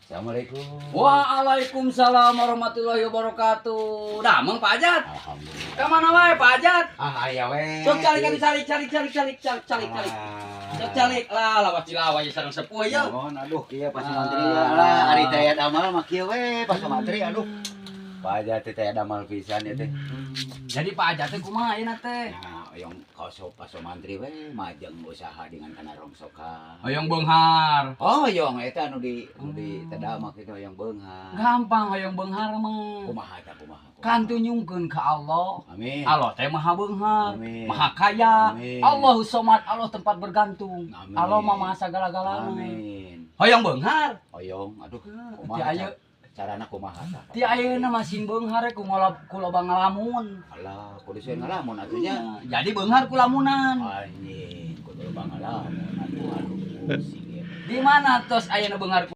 Assalamualaikum. Waalaikumsalam warahmatullahi wabarakatuh. Damang, Pak Ajat. Alhamdulillah. Ka mana wae, Pak Ajat? Ah, aya we. Sok calik calik calik calik calik calik calik calik calik. Sok calik lah, lawas dilawas sareng sepuh ya. Mohon, aduh, kieu pas mantri ya lah, ari teh aya damal mah kieu we pas mantri, aduh. Pak Ajat teh aya damal pisan ya teh. Jadi Pak Ajat teh kumaha ayeuna teh? Nah, oyong kaso paso mantri we majeng usaha dengan kana rongsokan. Hoyong beunghar. Oh, oyong eta anu di tedamak itu oyong beunghar. Gampang hoyong beunghar mah. Kumaha tah, kumaha? Kumaha? Kan nyungkeun ka Allah. Amin. Allah teh maha beunghar, Amin. Maha kaya. Amin. Allahu somad, Allah tempat bergantung. Amin. Allah mah maha segala-galana. Amin. Hoyong beunghar. Oyong, aduh, Ti kumaha? Ayeuna Carana kumaha tah? Ti ayeuna masing beunghar ku ngolab ku loba ngalamun. Alah, kudu sieun ngalamun atuh nya. Nah, jadi beunghar ku lamunan. Anjing, kudu loba ngalamun atuh, aduh, pusing ya. Di mana tos ayeuna beunghar?